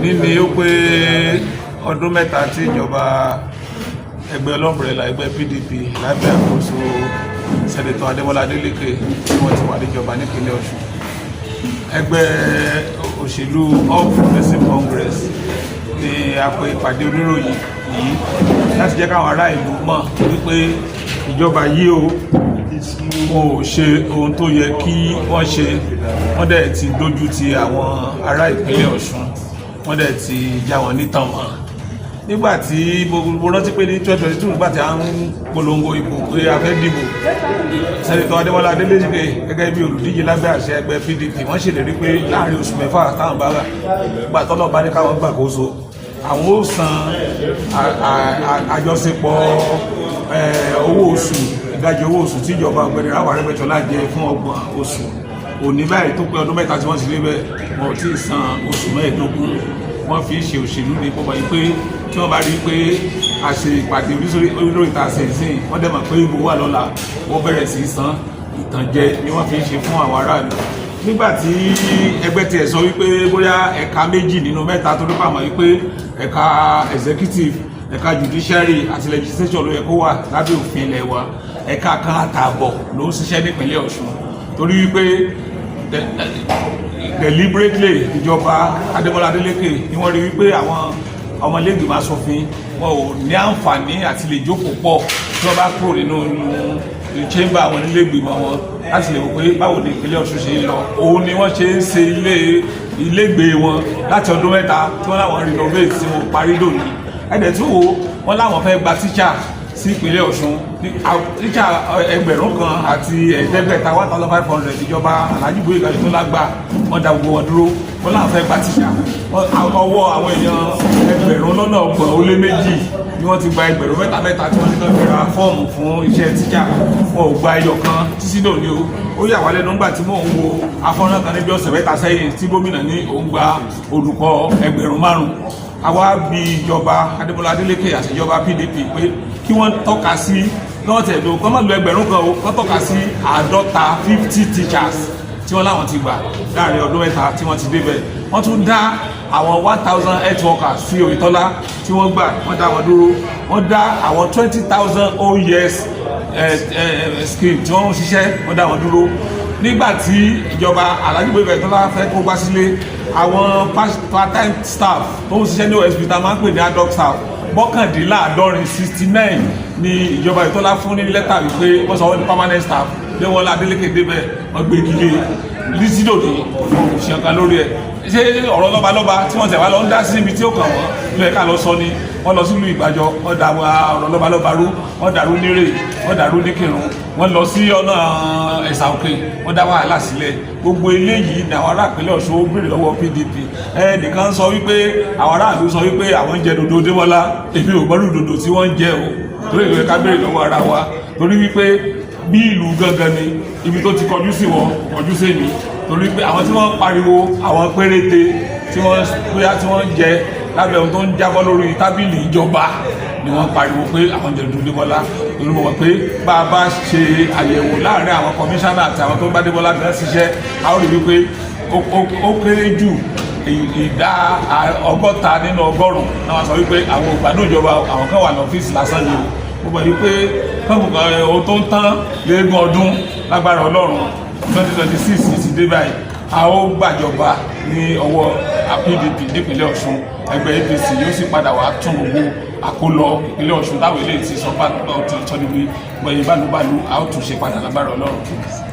Òní ni ó pé ọdún 3 tí ìjọba ẹgbẹ́ ọlọ́mbrẹ́là, ẹgbẹ́ PDP, lábẹ́ àkóso Senator Adémọ́lá Adélékè, tí wọ́n ti wà níjọba nípínlẹ̀ Ọ̀ṣun. Ẹgbẹ́ òṣèlú All Progressives Congress ní a pè ìpàdé oníròyìn yìí láti jẹ́ káwọn ará ìlú mọ̀ wípé ìjọba yìí o, wọn ò ṣe ohun tó yẹ kí wọ́n ṣe. Wọ́n dẹ̀ ti dójú ti àwọn ará ìpínlẹ̀ Ọ̀ṣun, wọ́n dẹ̀ ti já wọn nítàn mọ́. Nígbà tí mo rántí pé ní 2022, nígbà tí a ń polongo ìbò pé a fẹ́ dìbò, Senator Adémọ́lá Adélékè gẹ́gẹ́ bí olùdíje lábẹ́ àṣẹ ẹgbẹ́ PDP, wọ́n ṣèlérí pé láàrin oṣù 6 táwọn bá gbà, tọ́lọ́ bá ní káwọn gbàkóso, àwọn ó san àjọṣepọ̀ owó oṣù, ìdajì owó oṣù tí ìjọba ọ̀gbẹ́ni Ráúfù Arẹ́gbẹ́ṣọlá jẹ fún 30 oṣù. Òní báyìí tó pé ọdún 3 tí wọ́n ti débẹ̀, wọn ò tí ì san oṣù 15. Wọ́n fi ṣe òṣèlú ní pọ́pọ́ yìí pé tí wọ́n bá rí pé a ṣe ìpàdé lórí ìta ṣe ìsìn, wọ́n dẹ̀ mọ̀ pé ìbò wà lọ́la, wọ́n bẹ̀rẹ̀ sí í san. Ìtànjẹ ni wọ́n fi ń ṣe fún àwọn aráàlú. Nígbà tí ẹgbẹ́ tiẹ̀ sọ wípé bóyá ẹ̀ka méjì nínú mẹ́ta tó ní pàmò, wípé ẹ̀ka executive, ẹ̀ka judiciary àti legislature ló yẹ kó wà lábẹ́ òfin ilẹ̀ wa, ẹ̀ka kan àtààbọ̀ ló ń ṣiṣẹ́ nípínlẹ̀ Ọ̀ṣun, torí wípé deliberately ìjọba Adémọ́lá Adélékè ni wọ́n rí wípé àwọn ọmọlẹ́gbìmọ̀ aṣòfin, wọn ò ní àǹfààní àti lè jókòó pọ̀ tí wọ́n bá kúrò nínú chamber àwọn onílẹ̀gbìmọ̀ wọn láti lè wò pé báwo ni ìpínlẹ̀ Ọ̀ṣun ṣe ń lọ. Òun ni wọ́n ṣe ń ṣe ilé ilégbèé wọn láti ọdún 3 tí wọ́n láwọn renovate, tí wọ́n parí dòní. Ẹ̀dẹ̀ tí wo wọ́n láwọn fẹ́ gba tíṣà sí ìpínlẹ̀ Ọ̀ṣun, tíṣà 1500, 1,500. Ìjọba Alhaji Gboyega Oyètọ́lá gbà, wọ́n dá gbogbo wọn dúró. Wọ́n láwọn fẹ́ gba tíṣà, ọwọ́ àwọn èèyàn 302,000 ni wọ́n ti gba ẹgbẹ̀rún mẹ́ta mẹ́ta tí wọ́n ní kàn fi ra fọ́ọ̀mù fún iṣẹ́ tíṣà. Wọn ò gba ẹyọ kan títí dòní o. Ó yà wá lẹ́nu nígbà tí mò ń wo afọ́nrán kan níbi ọ̀sẹ̀ 3 sẹ́yìn tí gómìnà ní òun gba olùkọ́ 5,000. Àwa bí ìjọba Adémọ́lá Adélékè àti ìjọba PDP pé kí wọ́n tọ́ka sí, kí wọ́n tẹ̀lé o, kí wọ́n má lo 1,000 o, kí wọ́n tọ́ka sí 50, 50 teachers tí wọ́n láwọn ti gbà láàrin ọdún 3 tí wọ́n ti débẹ̀. Wọ́n tún dá àwọn 1,000 health workers sí Oyètọ́lá tí wọ́n gbà, wọ́n dá wọn dúró. Wọ́n dá àwọn 20,000 OYES scheme tí wọ́n ń ṣiṣẹ́, wọ́n dá wọn dúró. Nígbà tí ìjọba Alhaji Gboyega Oyètọ́lá fẹ́ kó gbá sílé, àwọn part-time staff tó ń ṣiṣẹ́ ní OSP tá a máa ń pè ní ad hoc staff 69, 69, ní ìjọba Oyètọ́lá fún ní lẹ́tà wípé wọ́n sọ wọ́n ní permanent staff. Déwọ́lá Adélékè débẹ̀, wọ́n gbé gílé lísídòdì òṣìṣẹ́ kan lórí ẹ̀. Ṣé ọ̀rọ̀ lọ́balọ́ba tí wọ́n tẹ̀ wá lọ ń dá sí ibi tí ó kàn wọ́n ló yẹ ká lọ sọ ni? Wọ́n lọ sílùú Ìgbàjọ, wọ́n da ọ̀rọ̀ lọ́balọ́ba rú. Wọ́n dàrú nírè, wọ́n dàrú níkìrun, wọ́n lọ sí ọ̀nà Ẹ̀sà Òkè, wọ́n dá wàhálà sílẹ̀. Gbogbo eléyìí ni àwọn ará ìpínlẹ̀ Ọ̀ṣun ó béèrè lọ́wọ́ PDP. Ẹnìkan sọ wípé àwọn aráàlú sọ wípé àwọn ń jẹ dòdò Démọ́lá. Èmi ò gbọ́dọ̀ dòdò tí wọ́n ń jẹ o, torí ìwé ká béèrè lọ́wọ́ ara wa, torí wípé bí ìlú gangan ni ibi tó ti kọjú sí wọn kọjú sí mi, torí pé àwọn tí wọ́n pariwo, àwọn péréte tí wọ́n bóyá tí wọ́n ń jẹ lábẹ́ ohun tó ń jábọ́ lórí tábìlì ìjọba ni wọ́n pariwo pé àwọn jẹ dòdò Démọ́lá, torí mo mọ̀ pé bá a bá ṣe àyẹ̀wò láàrin àwọn kọmíṣánná àti àwọn tó ń bá Démọ́lá gan ṣiṣẹ́, a ó rí wípé ó kéré jù, ìdá 60 nínú ọgọ́rùn-ún náà wọ́n sọ wípé àwọn ò gbádùn ìjọba. Àwọn kan wà lọ́fíìsì lásán ni o. Mo gbà wípé ohun tó ń tán léegun ọdún, lágbára Ọlọ́run, 2026 ti dé báyìí, a ó gbàjọba ní ọwọ́ PDP nípínlẹ̀ Ọ̀ṣun. Ẹgbẹ́ APC yóò sì padà wá tún gbogbo àkólọ ìpínlẹ̀ Ọ̀ṣun táwọn eléyìí ti sọ bá ti sọ níbi gbẹ̀yìn bálúbálú, a ó tún ṣe padà lágbára Ọlọ́run.